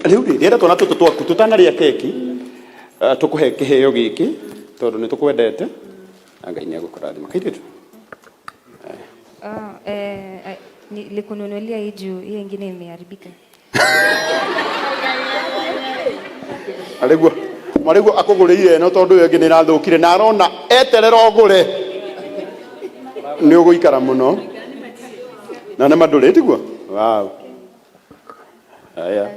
Rĩu rĩ, ndĩrenda twana tũtũ twaku tũtanarĩa keki, tũkũhe kĩheo gĩkĩ tondũ nĩ tũkwendete na Ngai nĩ egũkũrathima. Kairĩtu. Oh, nilikununulia hii juu hiyo ingine imeharibika. Arĩguo marĩguo akũgũrĩire ĩno tondũ ĩyo ĩngĩ nĩ ĩrathũkire na arona eterera ũgũre nĩ ũgũikara mũno na nĩ mandũrĩ tiguo. Wow. Haya.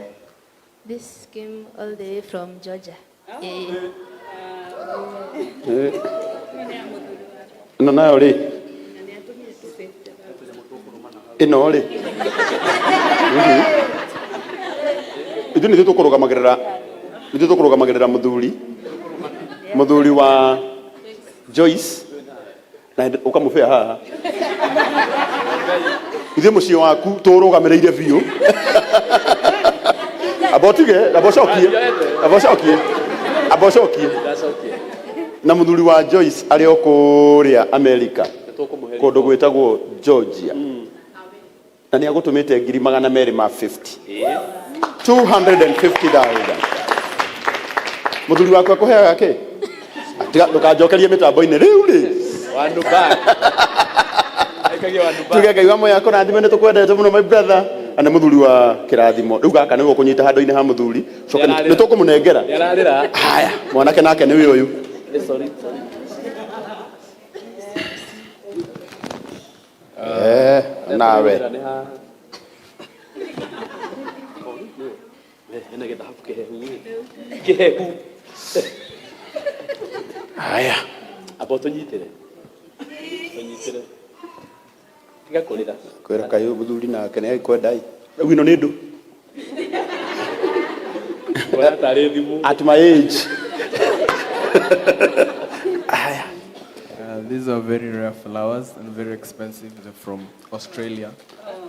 This came all the way from Georgia. Eh, Ĩno nayo rĩ, ĩno rĩ, ithuĩ nĩthuĩ tũkũrũgamagĩrĩra, nĩthuĩ tũkũrũgamagĩrĩra mũthuri, mũthuri wa Joyce na ũkamũbea haha. Ithuĩ mũciĩ waku tũrũgamĩrĩire biũ. Amba ũtige, amba ũcokie, amba ũcokie, amba ũcokie. Na mũthuri wa Joyce arĩ o kũrĩa Amerika, kũndũ gwĩtagwo Georgia, na nĩ agũtũmĩte ngiri magana merĩ ma 50, 250,000. Mũthuri waku akũheaga kĩ? Tiga, ndũkanjokerie mĩtambo-inĩ rĩu rĩ. Wandu back. Aikagia wandu back. Tuge Ngai wa moyo akũrathime, nĩ tũkwendete mũno my brother. Na nĩ mũthuri wa kĩrathimo. Rĩu gaka nĩwe ũkũnyita handũ-inĩ ha mũthuri. Coke nĩ tũkũmũnengera. Nĩararĩra. Haya, mwanake nake nĩwe ũyũ. Sorry, sorry. Eh, nawe. Nĩ haha. Ena gĩthabu kĩhehu. Kĩhehu. Haya. Amba ũtũnyitĩre. Tũnyitĩre. Tiga kũrĩra. Kwĩra kaĩ mũthuri nake nĩ agĩkwenda ĩ. Rĩu ĩno nĩ ndũ. Kuona tarĩ thimũ. At my age. Haya. These are very rare flowers and very expensive. They're from Australia.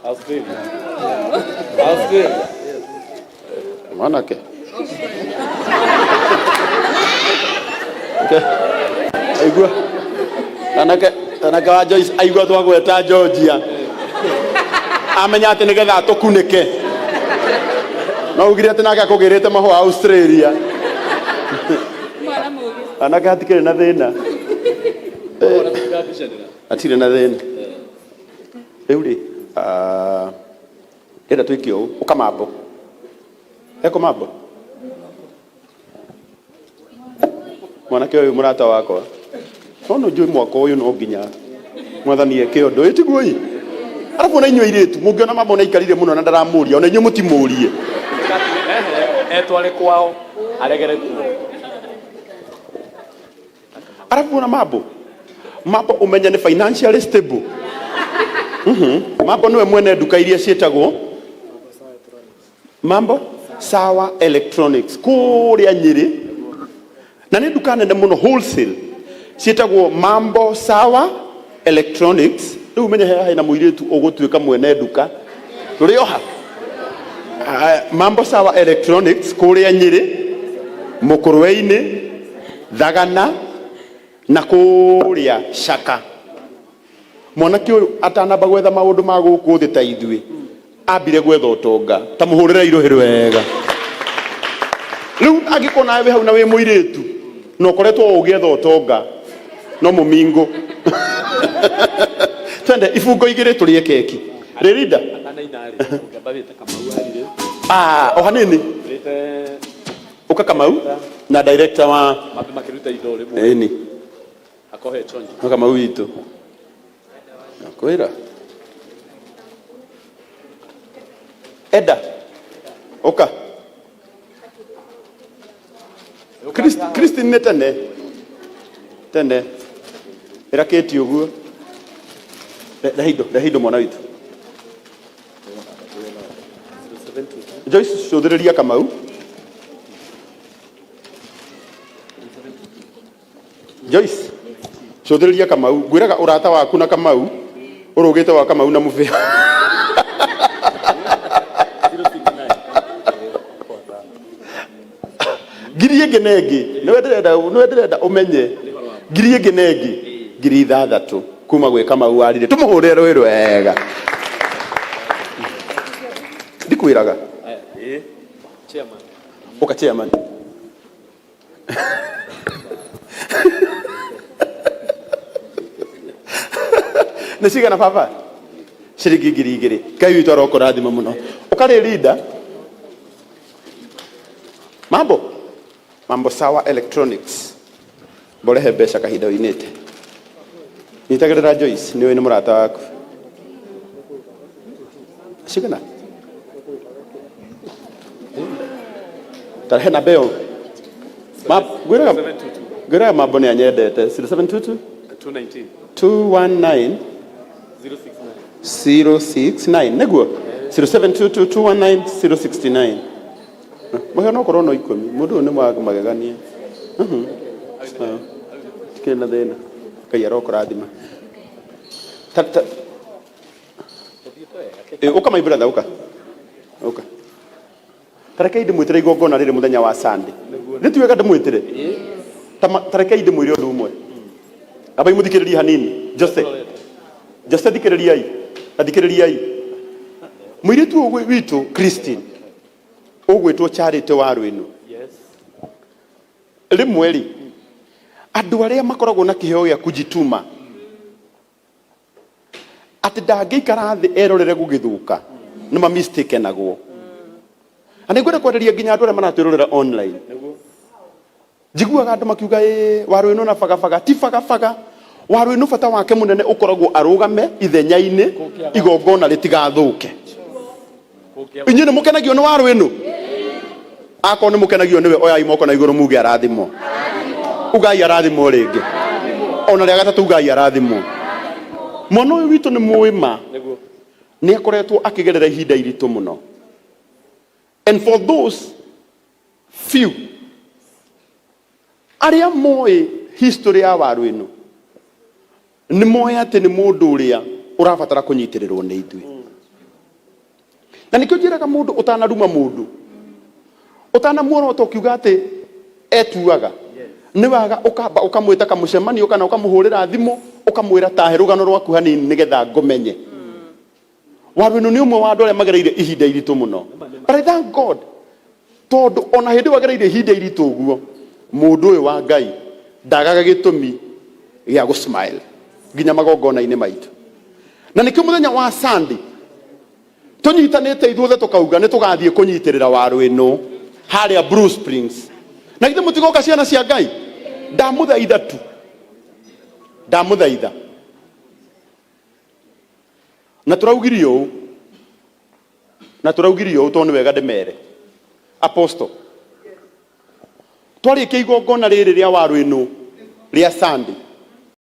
Australia. Australia. Mwanake. Aigua. Anake, anake wa Joyce aigua twagweta Georgia. Amenya atĩ nĩgetha atũkunĩke. No ugire atĩ nake akũgĩrĩte mahũa Australia. Anake hatikĩrĩ na thĩna. Ona tũtirambicanĩra. Hatirĩ na thĩna. Rĩu rĩ, ah, ndĩrenda twĩke ũũ, ũka mambo. Eko mambo. Mwanake ũyũ mũrata wakwa. No nĩ njũĩ mwaka ũyũ no nginya mwathani eke ũndũ. Ĩ tiguo ĩ? Arabu ona inyuĩ airĩtu mũngĩona mambo nĩ aikarire mũno na ndaramũria, ona inyuĩ mũtimũrie. Etware kwao aregere kuo. Arabu ona mambo. Mambo ũmenye nĩ financially stable. Mambo nĩwe mwene nduka iria ciĩtagwo Mambo Sawa Electronics kũrĩa Nyĩrĩ, na nĩ nduka nene mũno wholesale, ciĩtagwo Mambo Sawa Electronics. Rĩu menye haha hena mũirĩtu ũgũtuĩka mwene nduka tũrĩ oha. Mambo Sawa Electronics kũrĩa Nyĩrĩ, Mũkũrwe-inĩ, Thagana na kũrĩa Shaka. Mwanake ũyũ atanamba gwetha maũndũ ma gũkũ thĩ ta ithuĩ, ambire gwetha ũtonga. Ta mũhũrĩre irũhĩ wega. Rĩu angĩkorwo nawe wĩ hau na wĩ mũirĩtu na ũkoretwo ũgĩetha ũtonga, no mũmingũ. Twende ibungo igĩrĩ tũrĩe keki. Rĩrinda? Atanaina rĩ, ũngĩamba wĩte Kamau arire. Ah, o hanini. Wĩte Ũka Kamau na director wa mambe makĩruta indo rĩmwe. Ĩni. Akohe chonjo. No Kamau witũ. Nakwĩra. Eda. Ũka. Christine nĩ tene. Tene. Ĩra Kate ũguo. Rehe indo, rehe indo mwana witũ. Joyce cũthĩrĩria Kamau. Joyce cũthĩrĩria Kamau. Ngwĩraga ũrata waku na Kamau ũrũgĩte wa Kamau na mũbĩa. Ngiri ĩngĩ na ĩngĩ nĩwe ndĩrenda, nĩwe ndĩrenda ũmenye ngiri ĩngĩ na ĩngĩ 6,000 kuma gwĩ Kamau warire. Tũmũhũrĩre rũĩ rwega. Ndikwĩraga. Chairman. Ũka chairman. Nĩ cigana baba? Ciringi 2000. Ngai witũ arokũrathima mũno. Ũkarĩ leader. Mambo? Mambo sawa electronics. Mborehe mbeca kahinda ũinĩte. Nyitagĩrĩra Joyce, nĩ ũĩ nĩ mũrata waku. Cigana? Tarehe namba ĩyo. Ngwĩraga ngwĩraga mambo nĩ anyendete. 0722 219 219 069. 069 nĩguo 0722 219 069 mũheo no korwo no ikũmi mũndũ ũyũ nĩ wa magegania. Tikĩrĩ na thĩna. Ngai arokũrathima. Ũka my brother, ũka ũka. Tarekei ndĩmwĩtĩre igongona rĩrĩ mũthenya wa Sunday. Nĩ ti wega ndĩmwĩtĩre? Tarekei ndĩmwĩre ũndũ ũmwe. Ambai mũthikĩrĩrie hanini. Jose, Jose, thikĩrĩriai na thikĩrĩriai. Mũirĩtu ũyũ witũ Christine ũgwĩtwo Charity wa Rwĩnu. Yes. Rĩmwe rĩ, andũ arĩa makoragwo na kĩheo gĩa kujituma atĩ ndangĩikara thĩ erorere gũgĩthũka nĩ ma mistakenagwo. Na nĩngwenda kwarĩria nginya andũ arĩa maratwĩrorera online. Njiguaga andũ makiuga ĩ Warũĩnũ na bagabaga. Ti bagabaga. Warũĩnũ bata wake mũnene ũkoragwo arũgame ithenya-inĩ igongona rĩtigathũke. Inyuĩ nĩ mũkenagio nĩ Warũĩnũ? Akorwo nĩ mũkenagio nĩwe, oyai moko na igũrũ muge arathimwo. Ugai arathimwo rĩngĩ. Ona rĩa gatatũ ugai arathimwo. Mwana ũyũ witũ nĩ mũĩ ma nĩ akoretwo akĩgerera ihinda iritũ mũno. And for those few arĩa moĩ history ya Warũĩnũ nĩ moĩ atĩ nĩ mũndũ ũrĩa ũrabatara kũnyitĩrĩrwo nĩ ithuĩ. Na nĩkĩo njĩraga mũndũ ũtanaruma mũndũ, ũtanamuorota ũkiuga atĩ etuaga, nĩ waga ũkamba ũkamwĩta kamũcemanio kana ũkamũhũrĩra thimũ ũkamwĩra tahe rũgano rwaku hanini nĩgetha ngũmenye. Warũĩnũ nĩ ũmwe wa andũ arĩa magereire ihinda iritũ mũno. But I thank God tondũ ona hĩndĩ ĩyo agereire ihinda iritũ ũguo, mũndũ ũyũ wa Ngai ndagaga gĩtũmi gĩa gũ smile nginya magongona-inĩ maitũ. Na nĩkĩo mũthenya wa Sunday tũnyitanĩte ithuothe tũkauga nĩ tũgathiĩ kũnyitĩrĩra Warũĩnũ harĩa Blue Springs. Na githĩ mũtigoka ciana cia Ngai? Ndamũthaitha tu, ndamũthaitha. Na tũraugire ũũ, na tũraugire ũũ tondũ nĩ wega ndĩmere. Apostle, twarĩkia igongona rĩrĩ rĩa Warũĩnũ rĩa Sunday,